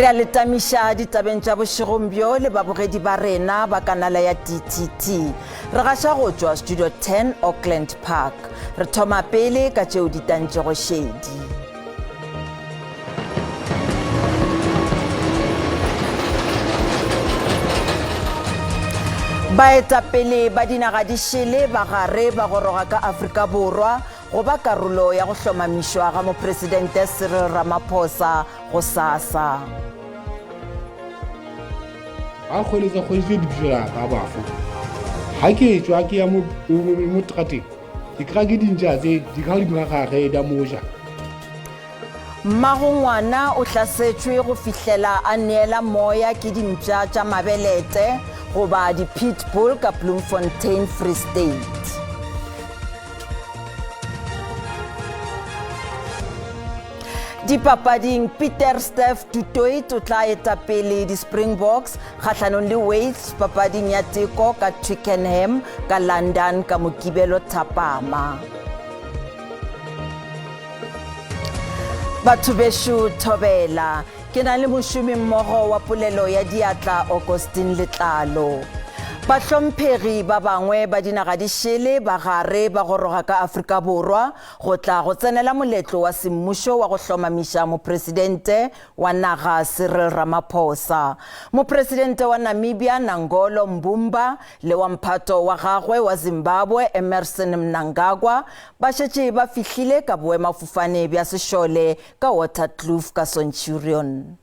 Re a le tamiša ditabeng tša bošegong bjo le babogedi ba rena ba kanala ya DTT. Re gaša go tšwa Studio 10 Auckland Park. Re thoma pele ka tšeo di tantšego šedi. Baetapele ba dinaga di šele ba gare ba goroga ka Afrika Borwa go ba karolo ya go hlomamišwa ga Mopresidente Cyril Ramaphosa gosasa. Ba kgweletsa kgweditse lebitso la ka bafo. Ga ke tšwa ke ya mo mo trateng ke kry ke dintša tse di ka godimo ga gage di a moja. Mmago ngwana o hlasetšwe go fihlela a neela moya ke dimpša tša mabelete goba di-pit bull ka Bloemfontein, Free State. Dipapading, Pieter Steph du Toit o tla eta pele di-Springboks kgahlanong le Wales papading ya teko ka Twickenham ka London ka Mokibelo thapama. Batho bešo thobela, ke na le mošomimmogo wa polelo ya diatla Augustine Letlalo. Bahlomphegi ba bangwe ba dinaga di šele ba gare ba goroga ka Afrika Borwa go tla go tsenela moletlo wa semmušo wa go hlomamiša Mopresidente wa naga Cyril Ramaphosa. Mopresidente wa Namibia Nangolo Mbumba le wa mphato wa gagwe wa Zimbabwe Emmerson Mnangagwa ba šetše ba fihlile ka boemafofane bja sešole ka Waterkloof ka Centurion.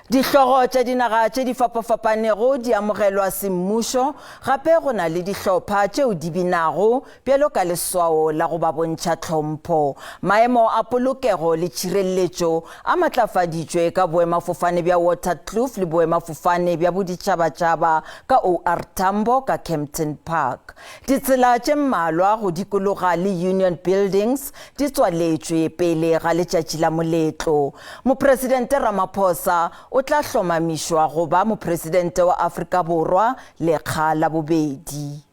Dihlogo tša dinaga tše di fapafapanego di amogelwa semmušo, gape go na le dihlopha tšeo di binago bjalo ka leswao la go ba bontšha tlhompho. Maemo a polokego le tšhireletšo a matlafaditšwe ka boemafofane bja Waterkloof le boemafofane bja boditšhabatšhaba ka OR Tambo ka Kempton Park. Ditsela tše mmalwa go dikologa le Union Buildings di tswaletšwe pele ga letšatši la moletlo. Mopresidente Ramaphosa o tla hlomamišwa go ba Mopresidente wa Afrika Borwa lekga la bobedi.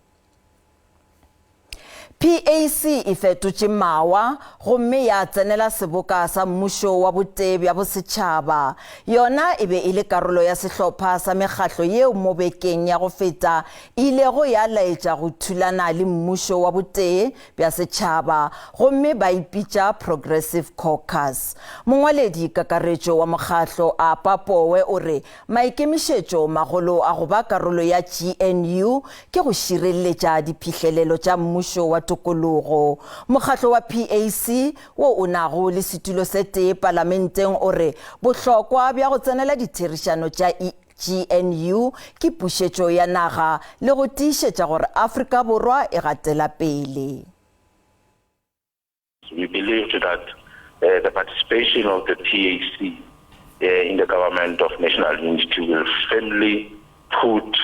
PAC e fetotše mawa gomme ya tsenela seboka sa mmušo wa botee bja bosetšhaba. Yona e be e le karolo ya sehlopha sa mekgatlo yeo mo bekeng ya go feta e ilego ya laetša go thulana le mmušo wa botee bja setšhaba gomme ba ipitša Progressive Caucus. Mongwaledi kakaretšo wa mokgatlo Apa Powe o re maikemišetšo magolo a go ba karolo ya GNU ke go šireletša diphihlelelo tša mmušo wa tokologo. Mokgatlo wa PAC wo o nago le setulo se tee palamenteng o re bohlokwa bja go tsenela ditherišano tša GNU ke pušetšo ya naga le go tiišetša gore Afrika Borwa e gatela pele. We believed that the participation of the PAC in the government of national unity will firmly put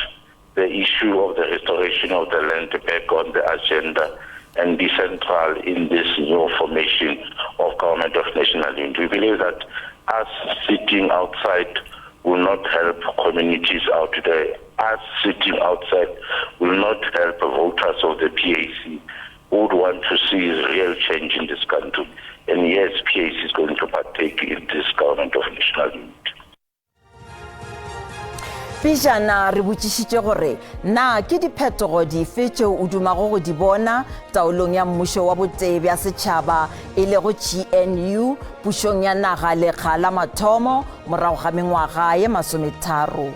the issue of the restoration of the land back on the agenda and be central in this new formation of government of national unity. We believe that us sitting outside will not help communities out there. Us sitting outside will not help voters of the PAC who would want to see real change in this country. And yes, PAC is going to partake in this government of national unity. Pejana re botšišitše gore na ke diphetogo dife tšeo o dumago go di bona taolong ya mmušo wa botee bja setšhaba e lego GNU pušong ya naga lekga la mathomo morago ga mengwaga ye masometharo.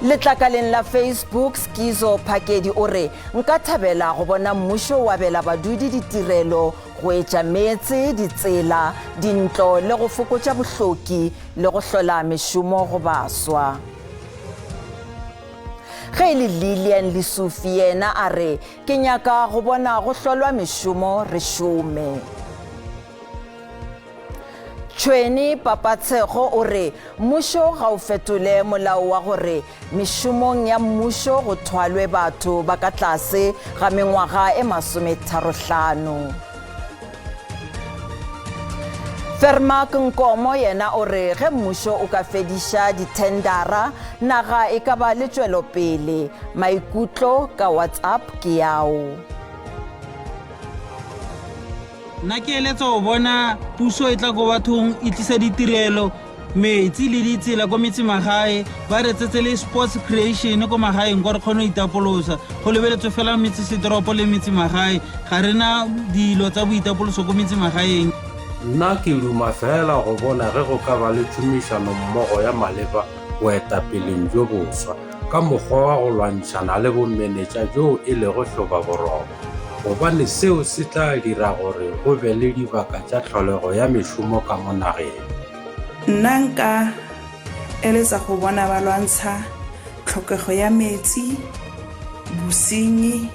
Letlakaleng la Facebook, Skizo Phakedi o re, Nka thabela go bona mmušo o abela badudi ditirelo go etša meetse, ditsela, dintlo le go fokotša bohloki le go hlola mešomo go baswa. Ge e le Lillian Lesufi yena a re, Ke nyaka go bona go hlolwa mešomo re šome. Tšhwene Papatshego o re mmušo ga o fetole molao wa gore mešomong ya mmušo go thwalwe batho ba ka tlase ga mengwaga e masometharohlano. Vermaak Nkomo yena o re ge mmušo o ka fediša dithendara, naga e ka ba le tšwelopele. Maikutlo ka WhatsApp ke yao. Nna ke eletsa go bona puso e tla ko bathong e tlisa ditirelo metsi le ditsela ko metsemagae ba re tsetse le sports creation ko magaeng kwa re kgone go itapolosa go lebeletswe fela metsesetoropo le metsemagae ga re na dilo tsa boitapoloso ko metsemagaeng Nna ke duma fela go bona ge go ka ba le tšhomišanommogo ya maleba boetapeleng bjo boswa ka mokgwa wa go lwantšhana le bomenetša bjoo e lego hlobaboroko, gobane seo se tla dira gore go be le dibaka tša tlholego ya mešomo ka mo nageng. Nna nka eletsa go bona ba lwantsha tlhokego ya metsi, bosenyi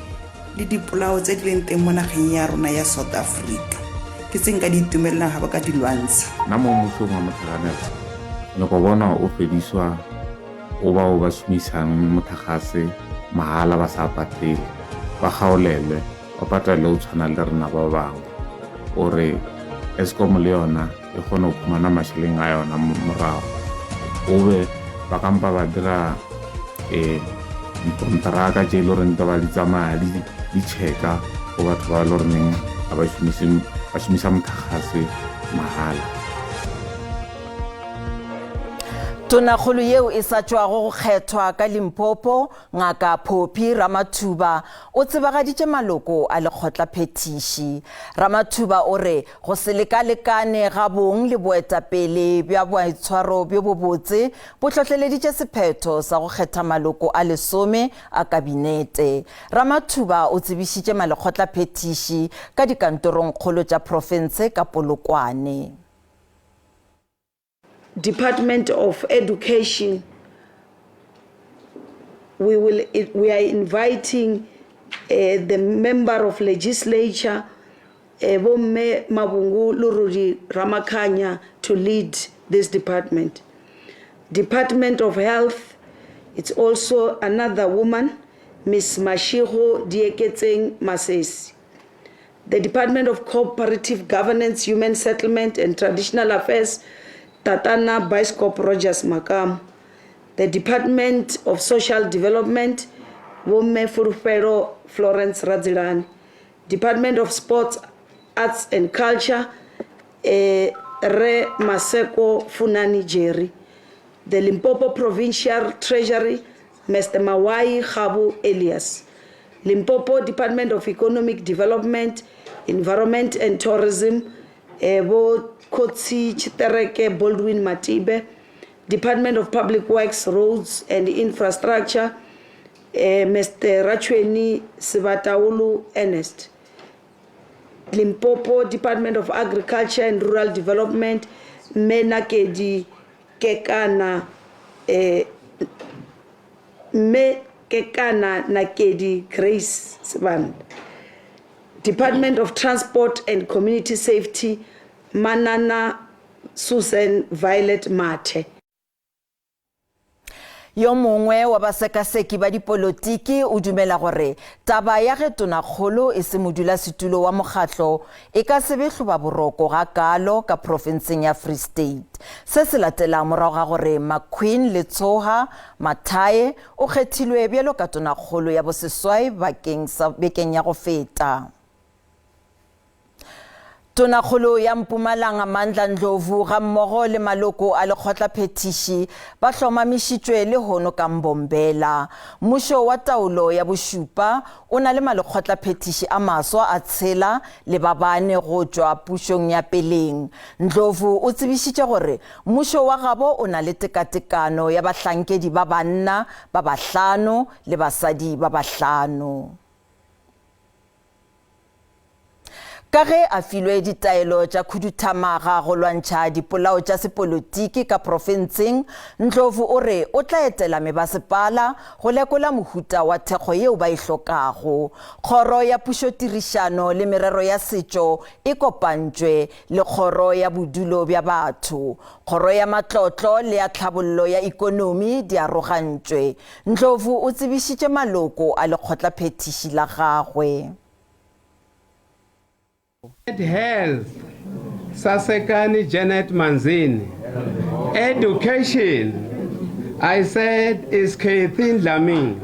le dipolao tse di leng teng mo nageng ya rona ya South Africa. Ke tse nka di itumelelang ga ba ka di lwantsha. Nna mo mmušong wa motlhakanelo, nyoko bona o fediswa o bao ba šomišang motlakgase mahala ba sa patele, ba kgaolelwe, ba patale go tshwana le rena ba bangwe, gore Eskom le yona e kgone go khumana mašeleng a yona morago. O be ba ka mpa ba dira um dikonteraka tše e le goreng ba di tsamaya di checka go batho ba e le goreng ga ba šomise ba šomisa motlakgase mahala. Tonakgolo yeo e sa tšwago go kgethwa ka Limpopo, Ngaka Phophi Ramathuba, o tsebagaditše maloko a lekgotlaphethiši. Ramathuba o re go se lekalekane ga bong le boetapele bja boitshwaro bjo bobotse bo hlohleleditše sephetho sa go kgetha maloko a lesome a kabinete. Ramathuba o tsebišitše malekgotlaphethiši ka dikantorongkgolo tša profense ka Polokwane. Department of Education, we will we are inviting uh, the member of legislature uh, Bomme Mabungu Lurudi Ramakhanya to lead this department. Department of Health, it's also another woman, Ms. Mashigo Dieketseng Masesi. The Department of Cooperative Governance, Human Settlement and Traditional Affairs, Tatana Bioscope Rogers Makam. The Department of Social Development, Bomme Fulufhelo Florence Radzilani. Department of Sports, Arts and Culture, eh, Re Maseko Funani Jerry. The Limpopo Provincial Treasury, Mr. Mawai Gabu Elias. Limpopo Department of Economic Development, Environment and Tourism, eh, Bo Kotsi Chitereke Baldwin Matibe. Department of Public Works, Roads and Infrastructure, eh, Mr. Rachweni Sibataulu Ernest. Limpopo Department of Agriculture and Rural Development, Mme Nakedi Kekana, eh, Mme Kekana Nakedi Grace Sibanda. Department of Transport and Community Safety, Manana Susan Violet Mathe. Yo mongwe wa basekaseki ba dipolotiki o dumela gore taba ya ge tonakgolo e se modulasetulo wa mokgatlo e ka se be hlobaboroko gakaalo ka profenseng ya Free State. Se se latela morago ga gore McQueen Letsoha Mathae o kgethilwe bjalo ka tonakgolo ya boseswai bakeng sa bekeng ya go feta. Tonakgolo ya Mpumalanga Mandla Ndlovu gammogo le maloko a lekgotlaphethiši ba hlomamišitšwe lehono ka Mbombela. Mmušo wa taolo ya bošupa o na le malekgotlaphethiši a maswa a tshela le ba bane go tšwa pušong ya peleng. Ndlovu o tsebišitše gore mmušo wa gabo o na le tekatekano ya bahlankedi ba banna ba bahlano le basadi ba bahlano. Ka ge a filwe ditaelo tša khuduthamaga go lwantšha dipolao tša sepolotiki ka profenseng, Ndlovu o re o tla etela mebasepala go lekola mohuta wa thekgo yeo ba e hlokago. Kgoro ya Pušotirišano le Merero ya Setšo e kopantšwe le Kgoro ya Bodulo bja Batho. Kgoro ya Matlotlo le ya Tlhabollo ya Ikonomi di arogantšwe. Ndlovu o tsebišitše maloko a lekgotlaphethiši la gagwe. Health, Sasekani Janet Manzini. Education, I said, is Kathy Dlamini.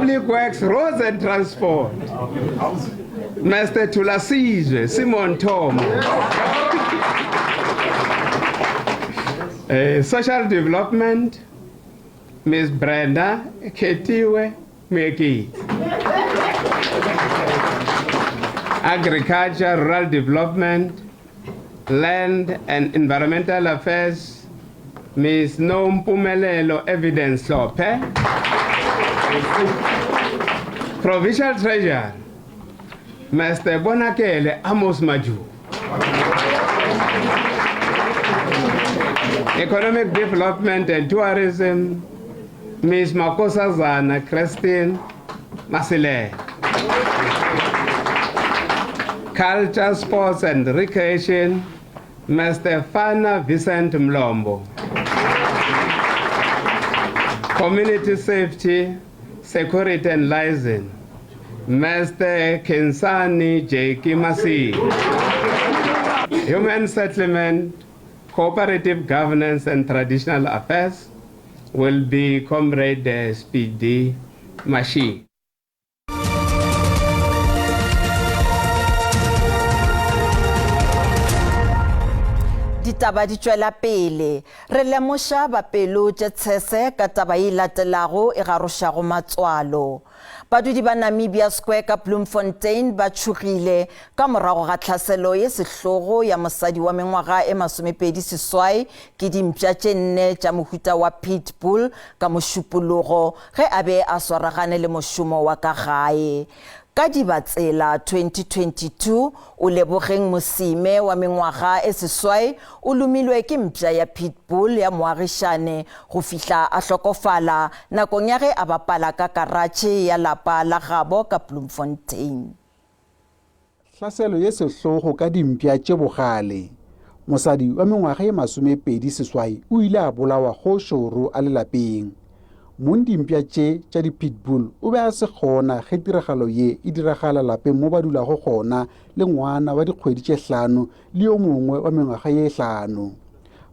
Public Works, Roads and Transport, Mr. Thulasizwe Simon Thomo. Social Development, Ms. Brenda Ketiwe Moeketsi. Agriculture, Rural Development, Land and Environmental Affairs, Ms. Nompumelelo Evidence Hlophe. Provincial Treasurer, Mr. Bonakele Amos Maju. Economic Development and Tourism, Ms. Makosazana Christine Masile. Culture, Sports and Recreation, Mr. Fana Vincent Mlombo. Community Safety, Security and Liaison, Mr. Kensani J. Masi. Human Settlement, Cooperative Governance and Traditional Affairs will be Comrade Speedy Mashi. Ditaba di tšwela pele. Re lemoša ba pelo tše tshese ka taba ye e latelago e garošago matswalo. Badudi ba Namibia Square ka Bloemfontein ba tšhogile ka morago ga tlhaselo ye sehlogo ya mosadi wa mengwaga e 28 ke dimpša tše nne tša mohuta wa pit bull ka Mošupologo ge a be a swaragane le mošomo wa ka gae. Ka Dibatsela 2022, Olebogeng Mosime wa mengwaga e seswai o lomilwe ke mpša ya pit bull ya moagišane go fihla a hlokofala nakong ya ge a bapala ka karatšhe ya lapa la gabo ka Bloemfontein. Hlaselo ye sehlogo ka dimpša tše bogale. Mosadi wa mengwaga ye 28 o ile a bolawa go šoro a le lapeng. Mong dimpša tše tša di-pitbull o be a se gona ge tiragalo ye e diragala lapeng mo ba dulago gona le ngwana wa dikgwedi tše hlano le yo mongwe wa mengwaga ye hlano.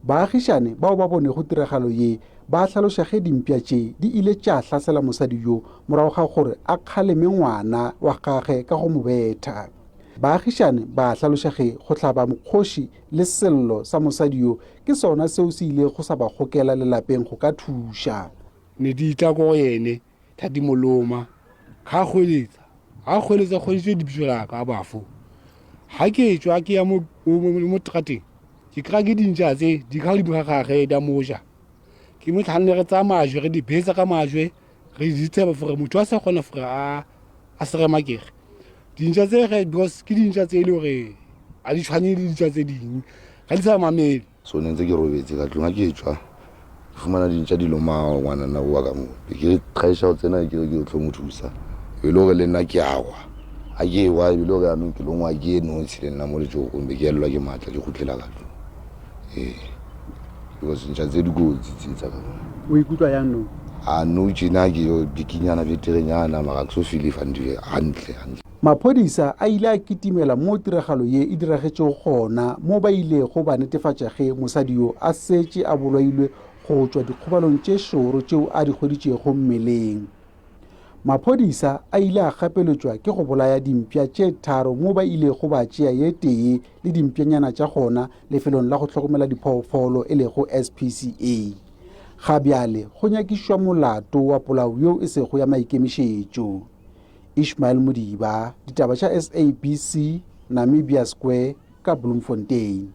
Baagišane bao ba bonego tiragalo ye ba hlaloša ge dimpša tše di ile tša hlasela mosadi yo morago ga gore a kgaleme ngwana wa gage ka go mo betha. Baagišane ba hlaloša ge go hlaba mokgoši le sello sa mosadi yo ke sona seo se ilego sa ba gokela lelapeng go ka thuša. Ne di tla ko go yene tha di mo loma, ga goeletsa, ga goeletsa goeleditse lebitso la ka bafo. Ga ke tšwa ke ya mo mo trateng, ke kry-a ke dintša tse di ka godimo ga gage di a mo ja. Ke mo tlhanne re tsaya majwe re di betsa ka majwe re di tseba gore motho a sa kgona gore a a se remakege. Dintša tse ge because ke dintša tse e le gore ga di tshwane le dintša tse dingwe ga di sa mamele. So ne ntse ke robetse ka tlong, ga ke tšwa ke fumana dintša di loma ngwanana wa ka mo, be ke re tryša go tsena ke re ke tlo mo thusa, e le gore le nna ke a wa, ga ke wa e be le gore yanong ke longwa ke notshi le nna mo letsogong, be ke elelwa ke maatla ke kgutlela ka tlong. Ee, because ntša tse di kotsi tse tsa ka mo. O ikutlwa yang nou? A nou tjena ke bikinyana beterenyana mara ke so feel-e hantle hantle. Maphodisa a ile a kitimela moo tiragalo ye e diragetšego gona moo ba ilego ba netefatša ge mosadi yo a setše a bolailwe go tšwa dikgobalong tše šoro tšeo a di hweditšego mmeleng. Maphodisa a ile a gapeletšwa ke go bolaya dimpša tše tharo moo ba ilego ba tšea ye tee le dimpšanyana tša gona lefelong la go hlokomela diphoofolo e lego SPCA. Ga bjale go nyakišwa molato wa polao yeo e sego ya maikemišetšo. Ishmael Modiba, Ditaba tša SABC, Namibia Square, ka Bloemfontein.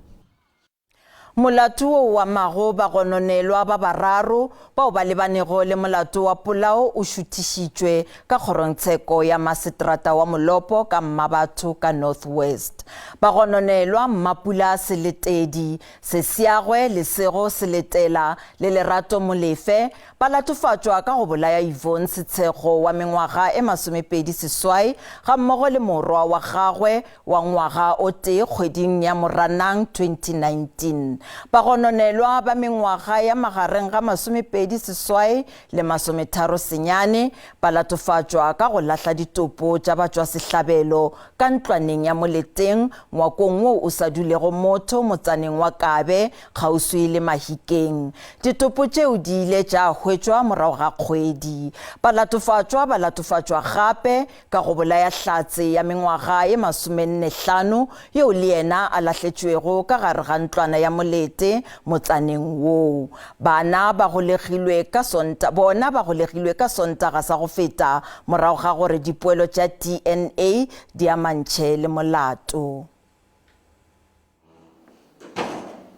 Molato wo o amago bagononelwa ba bararo bao ba lebanego le molato wa polao o šuthišitšwe ka kgorongtsheko ya maseterata wa Molopo ka Mmabatho ka North West. Bagononelwa Mmapula Seletedi, Sesiagwe Lesego Seletela le Lerato Molefe Ba latofatšwa ka go bolaya Yvonne Setshego wa mengwaga e 28 gammogo le morwa wa gagwe wa ngwaga o tee kgweding ya Moranang 2019. Bagononelwa ba mengwaga ya magareng ga 28 seswai le 30 senyane ba latofatšwa ka go lahla ditopo tša batšwasehlabelo ka ntlwaneng ya moleteng ngwakong wo o sa dulego motho motsaneng wa Kabe kgauswi le Mahikeng. Ditopo tšeo di ile tša hwetšwa morago ga kgwedi. Balatofatšwa ba latofatšwa gape ka go bolaya hlatse ya mengwaga ye masomennehlano yeo le yena a lahletšwego ka gare ga ntlwana ya molete motsaneng woo. Bana ba golegilwe ka Sonta, bona ba golegilwe ka Sontaga sa go feta morago ga gore dipoelo tša DNA di amantšhe le molato.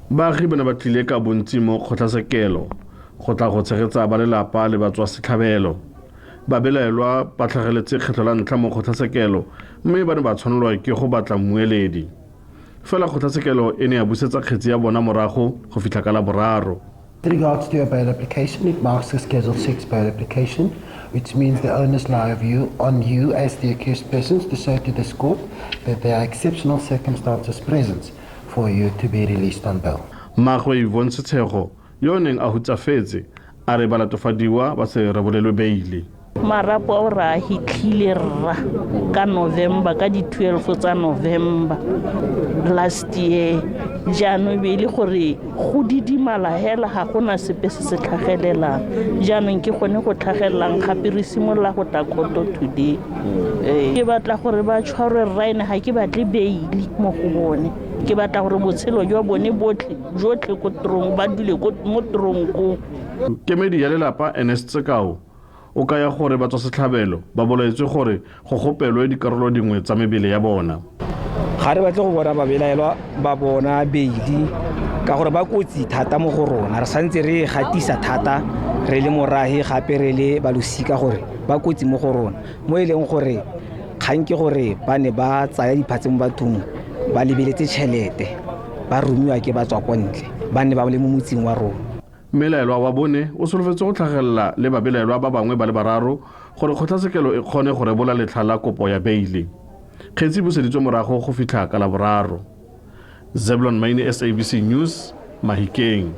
Baagi ba ne ba tlile ka bontsi mo kgotlasekelo go tla go tshegetsa ba lelapa le batswasetlhabelo. Babelaelwa ba tlhageletse kgetlho la ntlha mo kgotlasekelo mme ba ne ba tshwanelwa ke go batla mmueledi. Fela kgotlatshekelo e ne ya busetsa kgetsi ya bona morago go fitlha ka Laboraro. With regards to your bail application, it marks a Schedule 6 bail application, which means the onus lie of you, on you as the accused persons to show to this court that there are exceptional circumstances present for you to be released on bail. Mmaagwe Yvonne Setshego, yo o neng a hutsafetse, a re balatofadiwa ba se rebolelwe beile. Marapo ao re a hitlhile rra ka November, ka di-12 tsa November last year. Jaanong e be e le gore go didimala hela ga gona sepe se se tlhagelelang. Jaanong ke gone go tlhagelelang gape re simolola go tla khoto today. Ee, ke batla gore ba tshwarwe rra ene ga ke batle beile mo go bone. Ke batla gore botshelo jwa bone botlhe jotlhe ko torong ba dule mo toronkong. Kemedi ya lelapa Ernest Sekao o kaya gore batswasetlhabelo ba bolaetswe gore go gopelwe dikarolo dingwe tsa mebele ya bona. Ga re batle go bona babelaelwa ba bona beili ka gore ba kotsi thata mo go rona. Re santse re e gatisa thata re le morahe gape re le balosika gore ba kotsi mo go rona, mo e leng gore kgang ke gore ba ne ba tsaya diphatse mo bathong ba lebeletse tšhelete, ba romiwa ke ba tswa kwa ntle, ba ne ba le mo motseng wa rona. Mmelaelwa wa bone o solofetswe go tlhagelela le babelaelwa ba bangwe ba le bararo gore kgotlatshekelo e kgone go rebola letlha la kopo ya beile. Kgetsi e buseditswe morago go fitlha ka Laboraro. Zeblon Maine, SABC News, Mahikeng.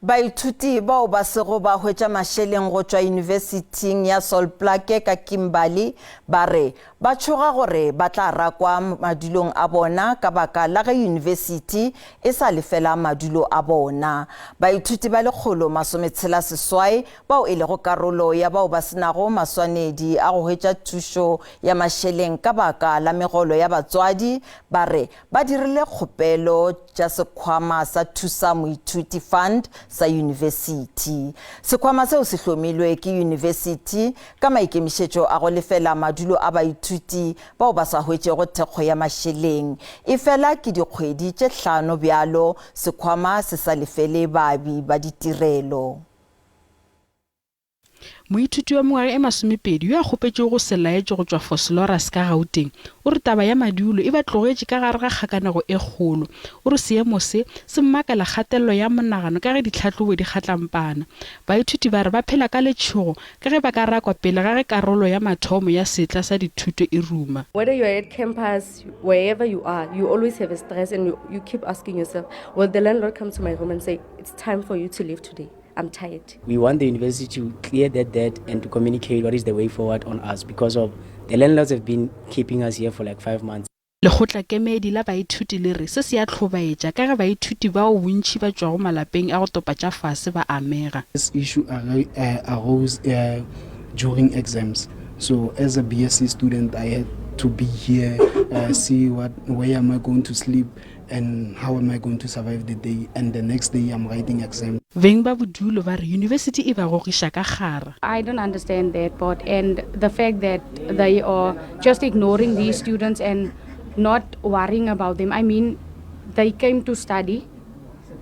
Baithuti bao ba sego ba hwetša mašeleng go tšwa Yunibesithing ya Sol Plaatje ka Kimberley ba re ba tšhoga gore ba tla rakwa madulong a bona ka baka la ge yunibesithi e sa lefela madulo a bona. Baithuti ba 168 bao e lego karolo ya bao ba se nago maswanedi a go hwetša thušo ya mašeleng ka baka la megolo ya batswadi ba re ba dirile kgopelo tša sekhwama sa Thusa Moithuti Fund sa yunibesithi. Sekhwama seo se hlomilwe ke yunibesithi ka maikemišetšo a go lefela madulo a baithuti bao ba sa hwetšego thekgo ya mašeleng. Efela ke dikgwedi tše hlano bjalo sekhwama se sa lefele baabi ba ditirelo. Moithuti wa mengwaga e masomepedi yo a kgopetšego go se laetše go tšwa Vosloorus ka Gauteng o re taba ya madulo e ba tlogetše ka gare ga kgakanego e kgolo. O re seemo se se mmakela kgatelelo ya monagano ka ge ditlhahlobo di kgatlampana. Baithuti ba re ba phela ka letšhogo ka ge ba ka rakwa pele ga ge karolo ya mathomo ya setla sa dithuto e ruma. Whether you are at campus, wherever you are, you always have a stress and you, you keep asking yourself, will the landlord come to my room and say, it's time for you to leave today? I'm tired. We want the university to clear that debt and to communicate what is the way forward on us because of the landlords have been keeping us here for like 5 months. Lekgotlakemedi la baithuti le re se se a hlobaetša ka ge baithuti bao bontši ba tšwago malapeng a go topa tša fase ba amega. This issue arose during exams so as a BSc student I had to be here see what where am I going to sleep and how am I going to survive the day and the next day I'm writing exam. Beng ba bodulo ba re yunibesithi e ba gogiša ka kgara. I don't understand that part and the fact that they are just ignoring these students and not worrying about them. I mean, they came to study,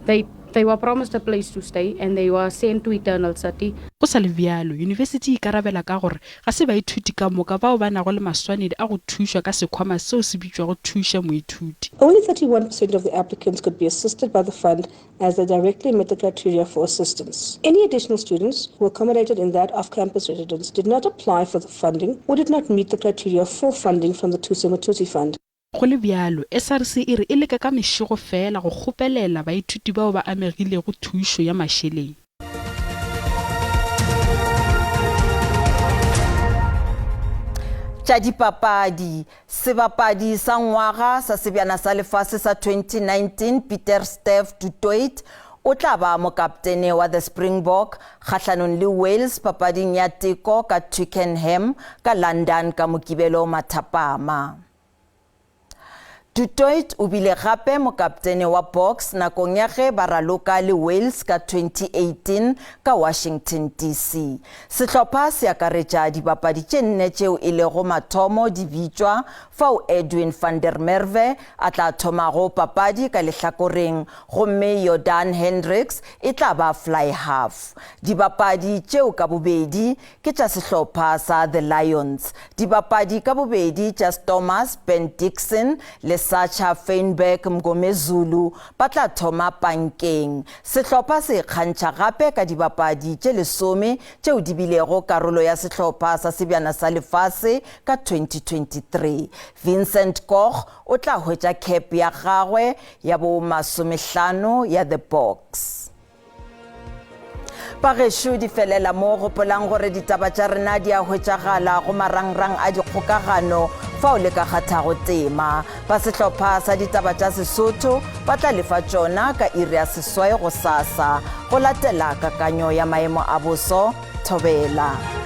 they, they were promised a place to stay and they were sent to Eternal City. Go sa le bjalo, yunibesithi e ikarabela ka gore Ga se baithuti ka moka bao ba nago le maswanedi a go thušwa ka sekhwama seo se bitšwago Thuša Moithuti. Only 31 percent of the applicants could be assisted by the fund as they directly met the criteria for assistance. Any additional students who were accommodated in that off-campus residence did not apply for the funding or did not meet the criteria for funding from the Thusa Moithuti Fund. Go le bjalo, SRC e re e leka ka mešego feela go kgopelela baithuti bao ba amegilego thušo ya mašeleng. Tša dipapadi, Sebapadi sa ngwaga sa Sebjana sa Lefase sa 2019 Pieter-Steph du Toit o tla ba mokaptene wa The Springbok kgahlanong le Wales papading ya teko ka Twickenham ka London ka Mokibelo mathapama. Du Toit o bile gape mokaptene wa Boks nakong ya ge ba raloka le Wales ka 2018 ka Washington DC. Sehlopha se akaretša dibapadi tše nne tšeo e lego mathomo di bitšwa, fao Edwin van der Merwe a tla thomago papadi ka lehlakoreng gomme Jordan Hendricks e tla ba flyhalf. Dibapadi tšeo ka bobedi ke tša sehlopha sa The Lions. Dibapadi ka bobedi tša Stormers, Ben Dixon le Sacha Feinberg-Mngomezulu ba tla thoma pankeng. Sehlopha se ikgantšha gape ka dibapadi tše lesome tšeo di bilego karolo ya sehlopha sa Sebjana sa Lefase ka 2023. Vincent Koch o tla hwetša cap ya gagwe ya bo masomehlano ya The Boks. Bagešo di felela mo, gopolang gore ditaba tša rena di a hwetšagala go marangrang a dikgokagano fao le ka kgathago tema. Ba sehlopha sa ditaba tša Sesotho ba tla lefa tšona ka iri ya seswai gosasa go latela kakanyo ya maemo a boso. Thobela.